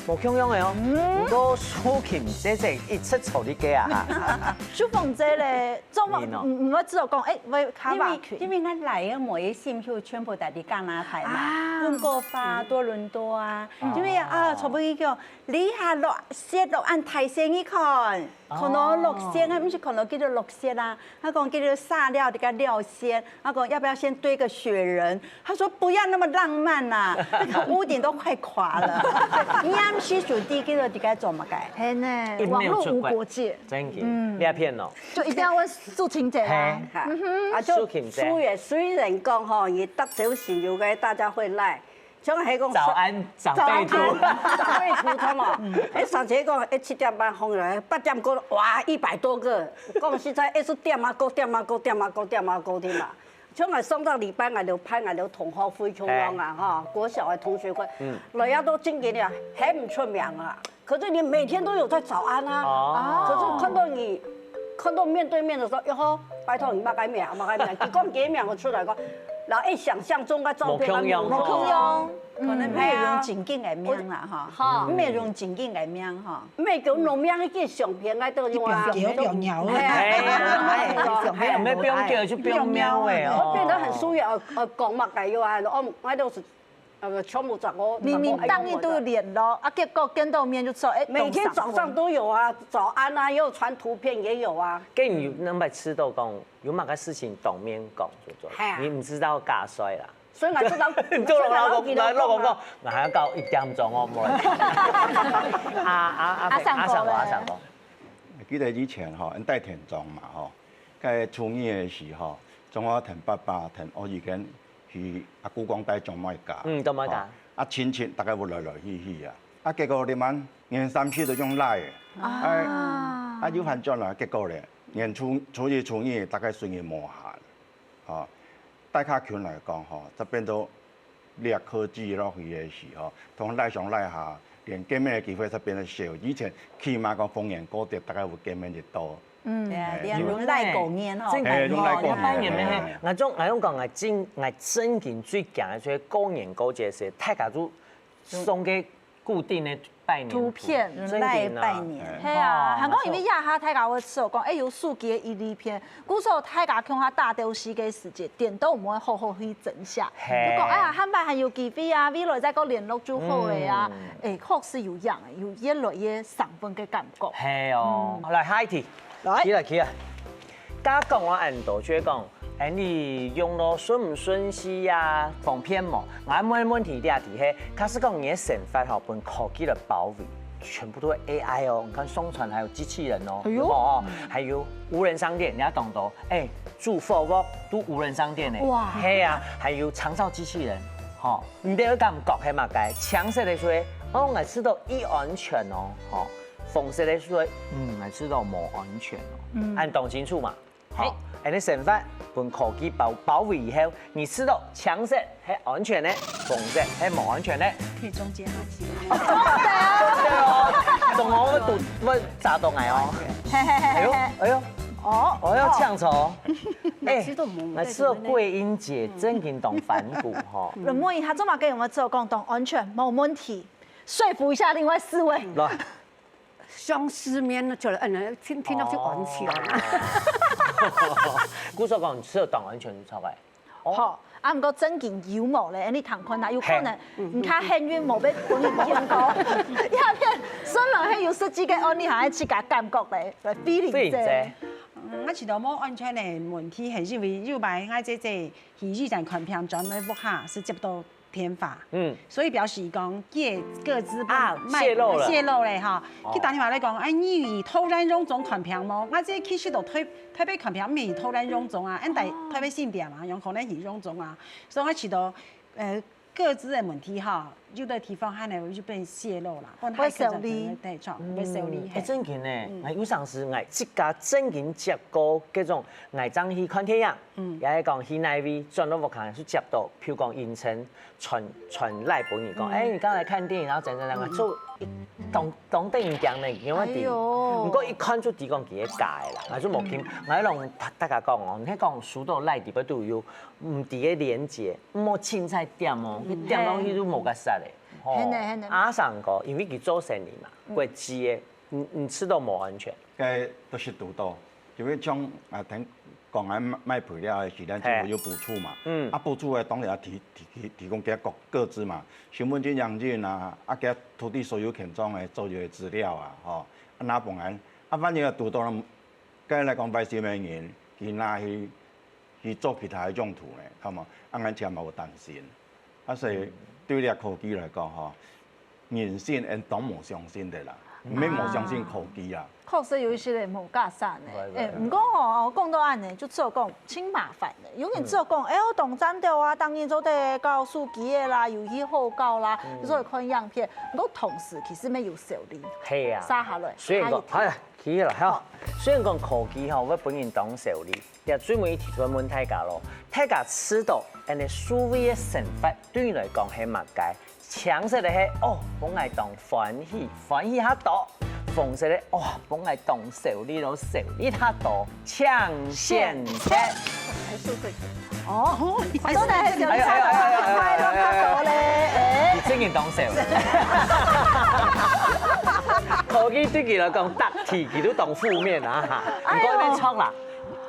無共樣个哦。嗯。毋過蘇琴姐姐一直坐在該啊哈。淑鳳姐咧，做麼，你呢？毋，毋會知道講，欸，會較因為，客氣。因為𠊎來个每一信就全部在加拿大嘛，啊。溫哥華、多倫多啊，嗯。因為啊，哦。全部佢講，這下落雪落恁大雪，你看，看到落雪啊，哦。毋係看到佢就落雪啊。 他講：「給你撒料，這個料先。」他講：「要不要先堆個雪人？」他說：「不要那麼浪漫啦，那個屋頂都快垮了。」你毋使準備，給你這個做麼个？係呢，一秒出國。網路無國界。真的，嗯。你也騙哦。就一定要問素琴姐啦。嘿。啊，就蘇琴姐。雖然，雖然講吼，你得罪朋友个，大家會賴， 像係講早安，長輩圖。早安，長輩圖，知無？欸，上次講，欸，七點半封了，八點過，哇，一百多個。講實在，欸，係點啊，過點啊，過點啊，過點啊，過點啊。像𠊎上個禮拜，𠊎兜派𠊎兜同學會共樣啊，哈，國小个同學會，嗯。來啊都正經个，喊毋出名啊。 可是你每天都有在早安啊。哦。可是看到你，看到面對面的時候，喲吼，拜託你，麼个名，麼个名，佢講佢个名，𠊎出來講，然後欸，想像中个照片，無共樣。無共樣，可能毋係用正經个名啦，哈。哈。毋係用正經个名，哈。毋係用老名个相片，𠊎都用啊。一條狗，一條貓。嘿。哎呀，哎呀，哎呀，哎呀，毋係，毋係，不用狗，就不用貓欸，哦。會變得很疏遠，呃，呃，講麼个又啊，哦，𠊎都係 呃，全部十五，明明逐日都有聯絡，啊，結果見到面就說，欸，每天早上都有啊，早安啊，也有傳圖片，也有啊。該你有，有無試著講，有麼个事情當面講就做，係啊。你毋使到假摔啦。所以𠊎就講，你就摎老公，所以𠊎就摎老公講，𠊎還愛到一點鐘哦，無。啊，啊，啊，阿尚哥咧？阿尚哥，阿尚哥。記得以前吼，𠊎戴田莊嘛吼，該初二个時候，正好𢯭爸爸、𢯭阿姨跟 去阿姑公戴長妹家。嗯，長妹家。吼，啊，親戚大家有來來去去啊。啊，結果這滿年三十都用賴个。啊。啊，啊，又翻轉來，結果咧，年初，初一、初二大家生意無閒。吼，大家群來講，吼，就變到這科技落去个時候，同賴上賴下，連見面个機會就變得少。以前起碼講逢年過節，大家有見面一到。 嗯，對啊，欸，對啊，用賴過年吼。真个，欸，用賴過年。用賴過年，欸。𠊎總，𠊎總講，𠊎真，𠊎真經最驚个就係過年過節時，大家就送个固定个拜年圖。圖片。真个啊。用賴拜年。係啊，哦，還講因為這下大家會說講，欸，有手機个一利便，故所大家共下打鬥敘个時節，顛倒毋會好好去珍惜。係。就講，哎呀，下擺還有機會啊，未來再過聯絡就好了啊。嗯。欸，確實有影，有越來越生份个感覺。係哦，嗯。來，下一題。 來。起來，起來。家講啊，恁多，就係講，欸，你用到順毋順序啊，方便無？𠊎問問題，這題係，假使講你个生活吼，分科技來包圍，全部都係A I哦。你看，上傳還有機器人哦，哎喲。有無哦？還有無人商店，你也懂得，欸，煮火鍋都無人商店呢。哇。係啊，還有長照機器人，吼，你个感覺係麼个？青色个就係，哦，𠊎試著已安全哦，吼。 紅色个就係，嗯，𠊎試著無安全哦。嗯。恁當清楚嘛？好，嘿。恁樣生活分科技包，包圍以後，你試著青色係安全个，紅色係無安全个。可以中間啊，其實。對哦，總會堵，會砸到𠊎哦。嘿嘿嘿嘿。哎喲，哎喲，哦，哦，要搶手。哎，其實都無，𠊎試著桂英姐真經當反骨吼。嗯。問一下，做麼个有沒有做講當安全？沒有問題。 說服一下另外四位。來。像失眠了，就，嗯，聽，聽到就安靜了。哦。故所講，你試著當安全就著个。哦。好，啊，毋過正經有無咧？你聽看啊，有可能，嘿。你較幸運無被分人騙到，影片，順便還有實際个案例，還愛自家感覺咧，來feeling一下。Feeling一下。嗯，𠊎試著無安全个問題，係因為有擺𠊎姐姐去雨傘看病，轉來屋下係接到 電話。嗯。所以表示講，佢个個資啊，賣，洩漏了。洩漏咧哈。哦。佢打電話來講，哎，你去桃園榮總看病無？𠊎這其實都台，台北看病，毋係去桃園榮總啊，恁在哦。台北新店啊，有可能去榮總啊。所以𠊎試著，呃，個資个問題哈，有个地方還有就分洩漏啦，分害客人會受理。對，著，嗯，會受理，哎，嘿。正經呢，嗯。哎，有當時𠊎自家正經接過這種，𠊎正去看電影，嗯。也係講去哪位轉到屋下，係接到，譬如講應徵， 傳，傳賴分你講，嗯。哎，你剛來看電影，然後怎樣怎樣，嗯。就當，當得人驚呢，有問題。哎喲。毋過一看就知講佢係假个啦，𠊎就無聽。嗯。𠊎摎大家講哦，你講收到賴裡背都有毋知个連結，莫凊彩點哦，嗯。你點落去就無結煞咧。吼，係呢，係呢。阿生哥，因為佢做生理嘛，國際个，你，你試著無安全？該都係堵到，因為像啊，聽講啊，賣，賣肥料个時，咱政府有補助嘛，嗯。啊，補助个當然要提，提，提，提供給各，各自嘛，身份證影印啊，啊，給土地所有權狀个所有个資料啊，吼，啊，拿分人，啊，萬一堵到該來講，壞心个人，佢拿去，去做其他个用途呢，係無？啊，𠊎就嘛有擔心。啊，所以對這科技來講，吼，人性，𠊎當無相信个啦，毋免無相信科技啦。確實有一些人無架勢呢。對，對，欸，對。毋過吼，講到恁呢，就只有講，真麻煩呢。有人只有講，哎喲，當讚到啊，當然做得搞手機个啦，遊戲好搞啦，所以看影片。毋過同時其實乜有收入。係啊。續下來，所以講，下一題。哎， 起來吼。雖然講科技吼會分人當愁慮，這最尾一題就問大家咯，大家試著恁呢數位个生活對你來講係麼个？青色个係哦，分𠊎當歡喜，歡喜較多；紅色个哦，分𠊎當愁慮咯，愁慮較多。請選擇。哦，真的係想一下，哎呀，哎呀，哎呀，哎呀，哎呀，快樂較多咧，哎。你真个當愁。科技對佢來講，答題佢都當負面啊哈。毋過恁樣著啦，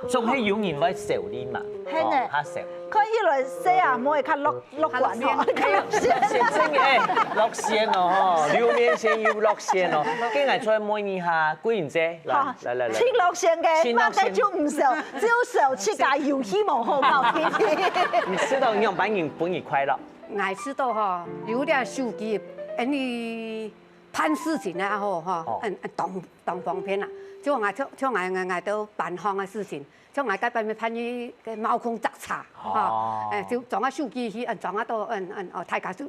總係有人會愁慮嘛，係呢。哦，較愁。看起來細阿妹較樂，樂觀吼，較樂觀。係，係真个，哎，樂線哦，吼，流面線又樂線哦。今日出來問一下，桂英姐，來，好，來，來，來。請樂線个，請樂線。麼个就毋愁，只有愁自家遊戲無好搞，天天。你試著仰般人分你快樂？ 𠊎試著吼，有這手機，恁呢辦事情啊吼，吼，哦。嗯，嗯，當，當方便啦。就𠊎，像，像𠊎，𠊎，𠊎都辦方个事情，像𠊎該擺辦一個貓空摘茶，吼，哦。哎，就裝下手機去，嗯，裝下到，嗯，嗯，哦，大家就，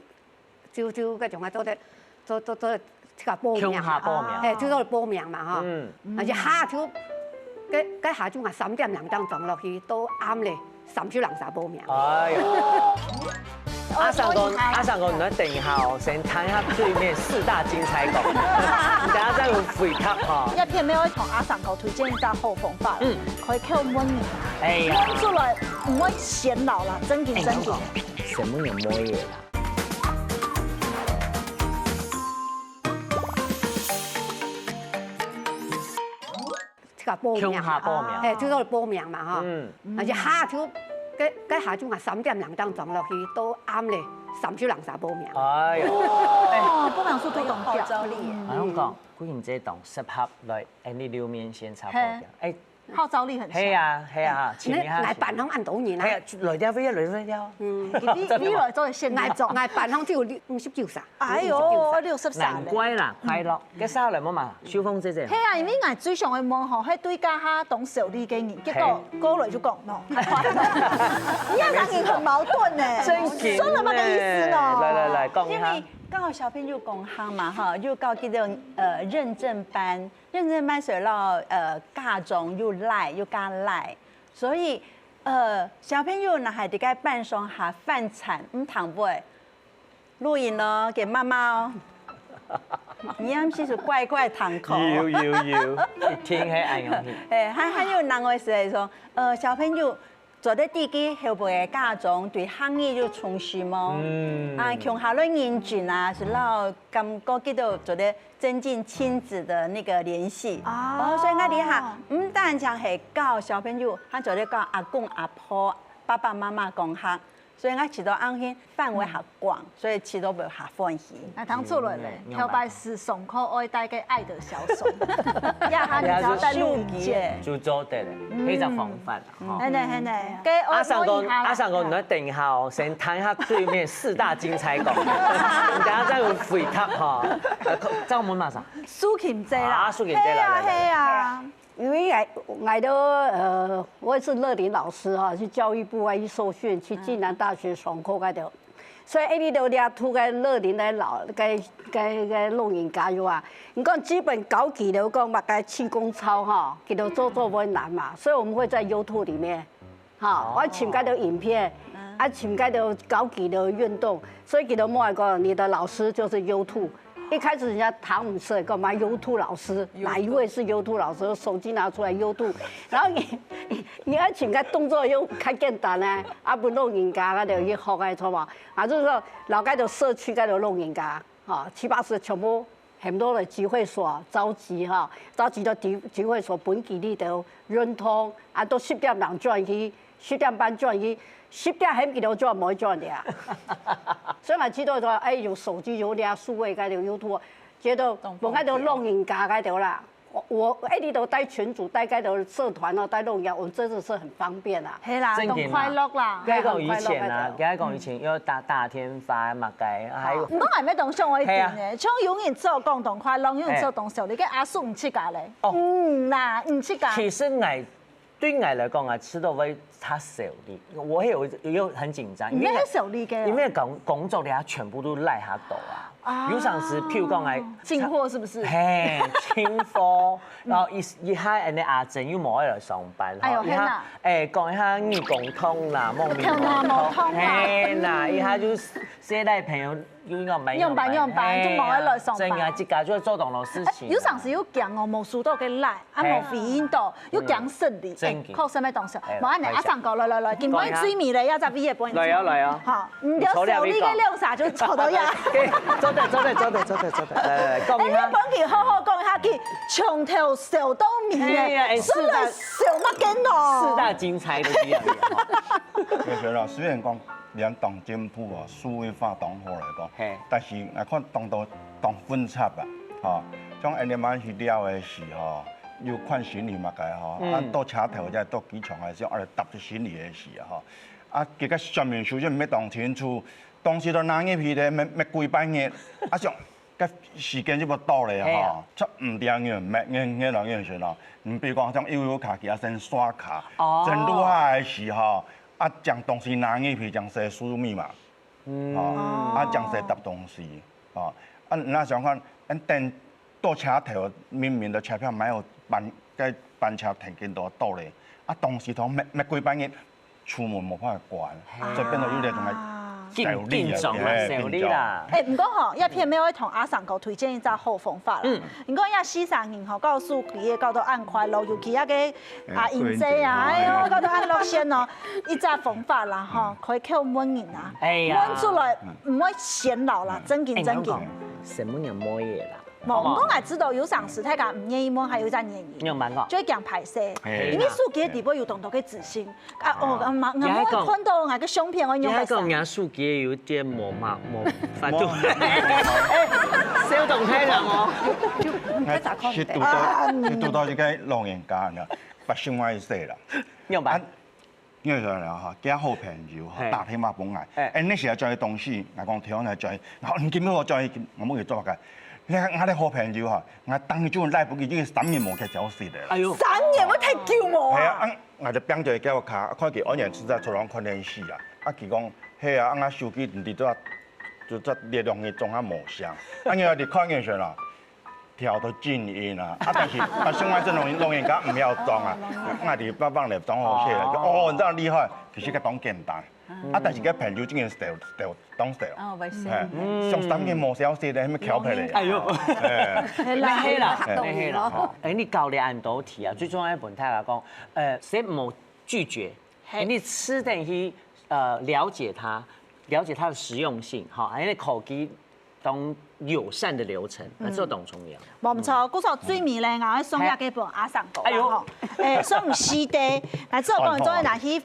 就，就該種啊，做得，做，做，做 自家報名嘛，共下報名。嘿，就做報名嘛，吼。嗯。而且下晝，該，該下晝啊，三點零鐘裝落去，到暗咧，三點零鐘報名。哎喲。阿生哥，阿生哥，你等一下哦，先聽一下對面四大金釵講，等下再有回答哈。這片尾愛同阿生哥推薦一隻好方法，嗯。可以去問人啊，哎呀。問出來毋會顯老啦，正經正經。哎，先問人妹仔啦。 自家報名嘛，共下報名。嘿，就做報名嘛，吼。嗯。而且下晝，該，該下晝啊，三點零鐘裝落去，到暗咧，三點零鐘報名。哎喲。哦，報名速度當快。好有號召力耶。嗯。哎，𠊎講，桂英姐當適合來恁呢流面線插播个。嘿。哎， 號召力很強。係啊，係啊，請你下去。𠊎，𠊎班上恁多人啊。係啊，來尞，來尞。嗯，你，你來做現場。𠊎，𠊎班上只有六，五十九儕。哎喲，六十儕咧。難怪啦，快樂。該續來問嘛，秀鳳姐姐。係啊，因為𠊎最想愛問吼，係對該下當愁慮个人，結果過來就講喏，你這個人很矛盾呢。正經呢。算了吧的意思呢。來，來，來，講一下。因為教小朋友共學嘛，吼，又教這種，呃，認證班， 認證班就係，呃，家長又來，又加來。所以，呃，小朋友若係在該班上下犯慘，毋通會錄音咯，該媽媽哦。你毋係就乖乖聽課。有，有，有，一定係恁樣去。哎，還，還有另外係說，呃，小朋友 做得知佢後背个家長對客語有重視無？嗯。啊，共下來認真啊，係摎感覺佢兜做得增進親子的那個聯繫。啊。哦，所以𠊎這下毋單淨係教小朋友，還做得教阿公阿婆、爸爸媽媽講客，所以𠊎試著恁樣範圍較廣，所以試著會較歡喜。啊，聽出來咧，嗯，明白。頭擺係上課愛帶个愛的小手，這下你只要帶錄音鍵。就做得了，嗯。非常方便。 吼。係呢，係呢。該阿生哥，我問一下啦。阿生哥，你等一下哦，先聽一下對面四大金釵講，你等下再有回答哈。呃，可，再問麼儕？蘇琴姐啦。啊，蘇琴姐，係啊，來，來，來。係啊。因為𠊎，𠊎都，呃，我是樂齡老師哈，去教育部啊，去受訓，去暨南大學上課該兜。 所以，哎，你都掠出个樂齡个老，个，个，个老人家有啊。你講基本教佢兜講麼个氣功操吼，佢兜做做會難嘛，所以我們會在YouTube裡面，哈，哦。我尋該兜影片，嗯。啊，尋該兜教佢兜運動，所以佢兜莫講，你的老師就是YouTube。一開始人家唐舞社幹嘛？YouTube老師，哪一位是YouTube老師？手機拿出來YouTube，然後你你你愛請个動作又較簡單呢，啊，分老人家个就去學个，著無？啊，就是說，老該个社區該个老人家，哈，七八十全部很多的集會所召集哈，召集到集集會所分佢兜運動，啊，到十點人轉去，十點半轉去，十點喊佢兜轉，無轉的啊。所以嘛，知道說，哎，有手機，有這數位，該有YouTube， 覺得無該兜老人家該兜啦，我我哎，你都帶群組，帶該兜社團哦，帶老人家，我們真的是很方便啊。係啦，正經啦。當快樂啦。該講以前啊，該講以前有打打電話嘛，該還有毋過還沒當想愛定呢，像有人做講當快樂，有人做當少，你个阿叔毋自家咧？哦，嗯啦，毋自家。其實𠊎對𠊎來講啊，吃到會較少哩，我會有有很緊張，因為你會少哩个哦。因為工工作咧，全部都賴下到啊。啊。有常時，譬如講，哎，進貨是不是？嘿，進貨，然後一一下，恁呢阿珍又無愛來上班，哎呦，吼，一下，天哪。哎，講一下義工通啦，莫名頭那無通啦。嘿啦，一下就係，誰來朋友 又用辦用办，用办，就無愛來上班。真个，自家就做當多事情啊。哎，有常時又驚哦，無收到个賴，啊，嘿。無回應到，又驚失禮，嗯，真个。哎，靠，什麼東西？哎，無恁呢，阿生哥，來來來，今晡日最尾咧，要在畢業本。來啊，來啊。好，你就手裡个兩儕就坐到呀。OK，坐等，坐等，坐等，坐等，坐等，來來來，講一下。哎，你本給好好講一下，去從頭笑到尾呢，哎呀，哎，說了笑麼个哦？四大金釵都一樣的哈。有學老，雖然講 連當進步哦，數位化當好來講，嘿。但是𠊎看當多當複雜啊，吼，像恁呢慢去了的時候，又看心理嘛該吼，嗯。啊，到車頭再到機場還是愛搭去心理的時候，啊，這個說明書就毋係當清楚，東西都拿入去咧，乜乜幾百日，啊，想 該時間就要到了吼，嘿啊。就毋定遠，乜遠遠咯，遠遠咯。你比如講像悠遊卡，佢愛先刷卡，哦。真入下的時候，啊，將東西拿入去，將係輸入密碼，嗯。哦，啊，將係搭東西，哦，啊，你那想看，嗯，等到車頭，明明的車票沒有班，該班車停緊都到了，啊，東西都乜乜幾百日， 出門無辦法關，嘿。所以變到有點像緊，緊張啊，嘿，小麗啦。緊張。哎，毋過吼，這片尾愛同阿生哥推薦一隻好方法啦。嗯。你講這四儕人吼，搞手機个搞到恁快樂，尤其那個啊，英姐啊，哎喲，搞到恁樂線哦，一隻方法啦吼，開口問人啊，哎呀。問出來毋會顯老啦，正經正經。哎，你講，先問人妹仔啦。 無，毋過𠊎知道有常時大家毋願意問，還有一隻原因，你有問過？就會驚歹勢，嘿。因為手機个底背有當多个資訊。啊，哦，啊，嘛，𠊎無看到𠊎个相片，𠊎用歹勢。你還講人家手機有點無嘛，無法度。無。哎，小動態人哦。就，就，就，就，啊，你堵到，你堵到一個老人家，你知道，發生我一世啦。你有辦？啊， 因為啥呢哈，佢好朋友哈，嘿。打電話分𠊎，哎。哎，你是要轉去東西，𠊎講聽下轉去，然後你今日我轉去，𠊎問佢做麼个？你看𠊎个好朋友哈，𠊎當日就賴分佢，已經三年無看消息了啦。哎喲。三年，會忒久無啊？係啊，啊，𠊎就拚著佢个卡，看佢安然自在，坐牢看電視啊。啊，佢講，係啊，啊，𠊎手機毋知做，就做這兩日總還無聲。啊，你看你看見啥啦？ 調到靜音啊。啊，但是，啊，生活這種老人家毋曉裝啊，𠊎就慢慢來裝好勢了，就，哦，你這樣厲害，其實佢當簡單。啊，但是佢朋友竟然少，少，當少。哦，袂少。嘿，像三年無消息的，還沒調皮咧。哎喲。哎。係啦，係啦，係啦。哎，你教了恁多題啊，最重要的問題來講，呃，先莫拒絕，嘿。你試等去，呃，了解它，了解它的實用性，哈，還有科技 當友善的流程，啊，這當重要。無毋著，故所最尾咧，𠊎愛送這個分阿生哥啦，哎喲。吼。哎，送四個，來，這個講做拿去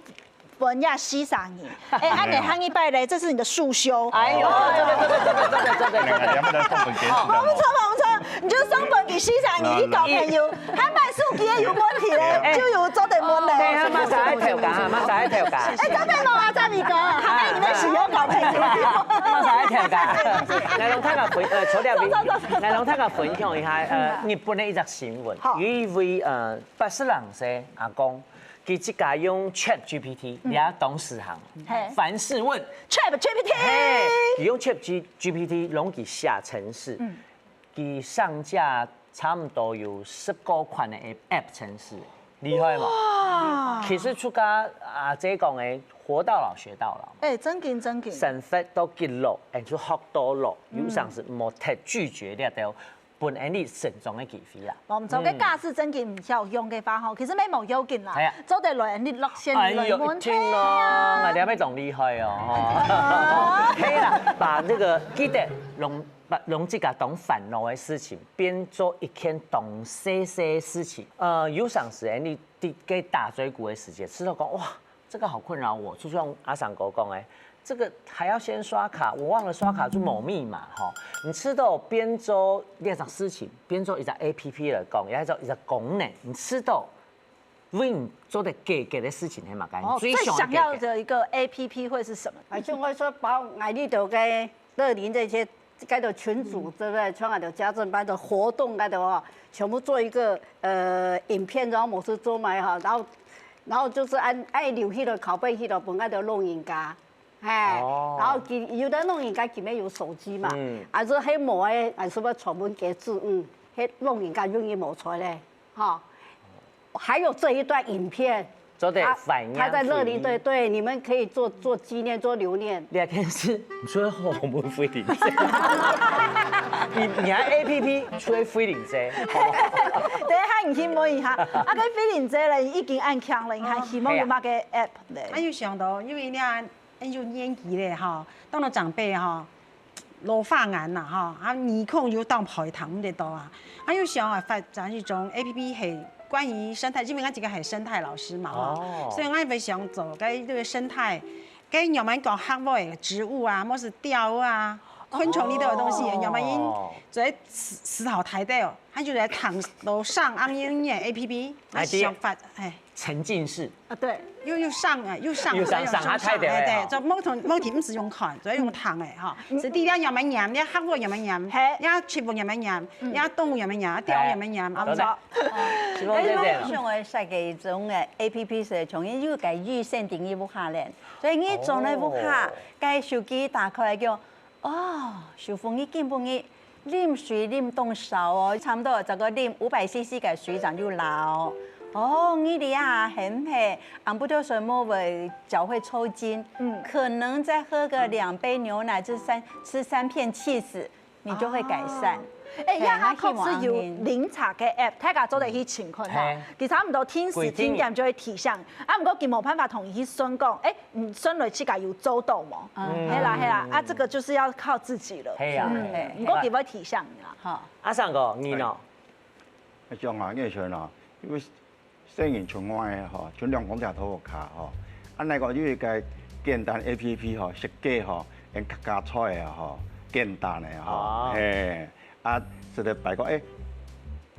分這四儕人。哎，恁呢下一擺咧，這是你的束修。哎喲，這個，這個，這個，這個，這個，這個。好，無毋著，無毋著，你就送分佢四儕人去交朋友。 還買手機个有問題咧，哎。就有做得問咧。對啊，馬上愛調價，馬上愛調價。哎，做得問啊，在美國，還愛你們使用交朋友。馬上愛調價。來，讓大家分，呃，除了，走，走，走。來，讓大家分享一下，呃，日本的一則新聞，好。有一位，呃，八十零歲阿公，佢自家用Chat G P T，嗯。也當時行，嘿。凡事問。Chat G P T。嘿，佢用Chat G，G P T，攏佢寫程式。嗯。 佢上架差毋多有十個款个app，app程式，厲害無？哇！其實就像阿姊講个，活到老學到老。哎，正經正經。生活到幾老，俺就學到老，有常時莫忒拒絕這兜分俺哩成長个機會啦。我們做个假使正經毋曉用个話吼，其實乜無要緊啦哎呀，做得來恁哩落線哎來問有聽哦，那你要被懂厲害哦，哈。可以啦，把這個記得攏把攏自家當煩惱的事情，變做一件當細細的事情。呃，有常時你在該打嘴鼓的時間，試著講哇，這個好困擾我，就像阿桑哥講的，這個還要先刷卡，我忘了刷卡就無密碼哈。你試著變做這種事情，變做一隻A P P來講，也係做一隻功能，你試著為你做得解決的事情係麼个？哦，你最想要解決的一個A P P會是什麼？而且我說包含你兜个樂齡這些，該兜群組，對不對？像該兜家政班的活動，該兜哦，全部做一個呃影片，然後某次做賣哈，然後然後就是按愛留去的拷貝去的，分該兜老人家，哎，哦然後佢有的老人家佢們有手機嘛，嗯啊，這黑某哎，啊，是不是傳聞給字嗯，黑老人家願意摸出來，哈。還有這一段影片，做得他反映他在樂回憶齡，對對，你們可以做做紀念，做留念。這件事，你說我們菲林姐，你你還A P P吹菲林姐，等一下，你去問一下，啊，該菲林姐咧，已經恁強了，你還希望有麼个app咧？啊，有想到，因為呢，恁有年紀咧吼，當了長輩吼，老花眼啦吼，啊，耳空又當陪談毋得到啊，啊，有想啊，發展一種A P P係關於生態，因為我自己係生態老師嘛吼，哦所以我也想做該這個生態，該仰般講客話个植物啊，或是鳥啊、昆蟲類的東西，仰般用哦做在石石頭台底哦，佢就來躺樓上，啊，用用A P P，啊，哎對想法，哎。沉浸式，啊，對，又又上哎，又上，又上又上，它太太哎，太對，就某種某體毋使用看，所以用躺哎哈，是地下仰般念，你客話仰般念，嘿你植物仰般念，你動物仰般念，鳥仰般念，啊，好的毋錯。希望這樣我想愛設計一種个A P P係從有个預先定義屋下咧，所以你轉來屋下，該手機打開來講，哦，小鳳你今晡日啉水啉當少哦，差不多再過啉五百C C个水正有啦哦。哦，你這下很黑，暗晡頭睡無會腳會抽筋，嗯，可能再喝個兩杯牛奶，吃三吃三片cheese，你就會改善。哎，呀，它確實有靈查个app，大家做得去尋看哈。佢差毋多定時定點就會提醒，啊，毋過佢無辦法同你去算講，哎，你算落自家有做到無？係啦係啦，啊，這個就是要靠自己了。係啊嗯，毋過佢會提醒你啦。好，阿桑哥，你呢？啊，像啊，以前啊，因為細人像我个吼，像兩公尺頭个卡吼，啊，那個有一個簡單A P P吼，設計吼，用客家菜个吼，簡單个吼，嘿，啊，食得擺個，哎，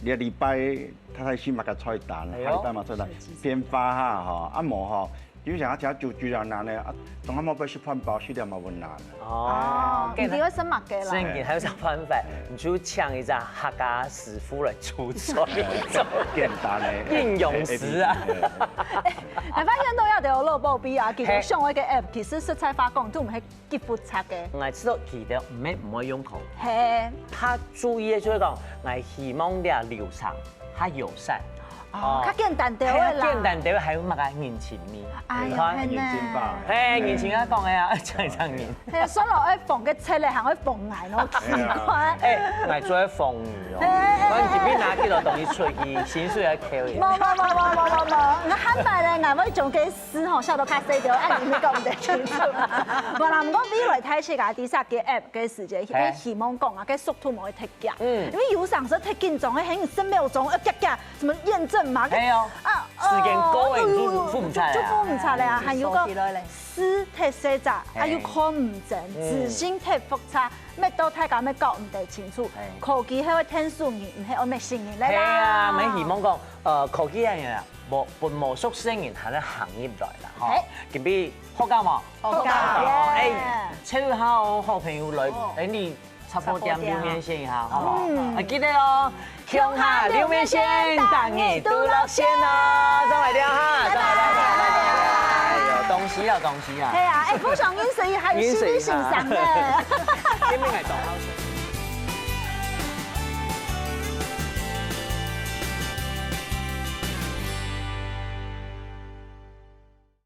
這禮拜大概係麼个菜單，下禮拜麼个菜單，變化下吼，啊無吼，有時啊，食煮煮啊難呢，啊，當下無愛食飯包，食了嘛困難。哦，你會食麼个啦？所以你還有想辦法，你就請一隻客家師傅來煮菜，簡單个應用詞啊。哎，發現到有兜老寶貝啊，其實上一個app其實實在發講都毋係幾複雜个。我知道佢兜毋係毋會用好，嘿，他注意个就係講，𠊎希望這流程較友善。哦，較簡單兜係啊，个啦。簡單兜還有麼个人情味？哎呀，你看係呢。人情吧。嘿，人情啊講个啊，講一講人。嘿，算了，愛防个切咧，還愛防眼哦，奇怪。哎，𠊎做个防御哦，哎哎哎我今日拿幾多東西出去，薪水還扣一無。無無無無無無，𠊎喊白咧，𠊎會將个事吼，笑到較細條，按你講毋得清楚。無啦，毋過未來大自家第三個app个時間，嘿希望講啊，个速度毋會忒遽，嗯因為有常時忒緊張，嘿，你十秒鐘要遽遽，什麼驗證碼，係哦啊，時間過了哦你就付毋出來啊就付毋出來啊，還有個收起來咧字忒細隻，啊嘿又看毋真，嗯字型忒複雜，搣到大家乜搞毋得清楚嘿。科技係會𢯭手人，毋係愛搣死人咧啦。係啊，乜希望講，呃，科技个人啊，無分無熟悉个人還能行入來啦，吼嘿。今日好搞無？好搞哦，哎耶，請一下哦，好朋友來，哎，你直播間留面線一下，好不好？嗯啊，記得哦，共下留面線，等你都落線哦，再來聊哈，再來聊哈，再來聊哈。哎呦，恭喜啊，恭喜啊！係啊，哎，非常認識，還有心理欣賞呢。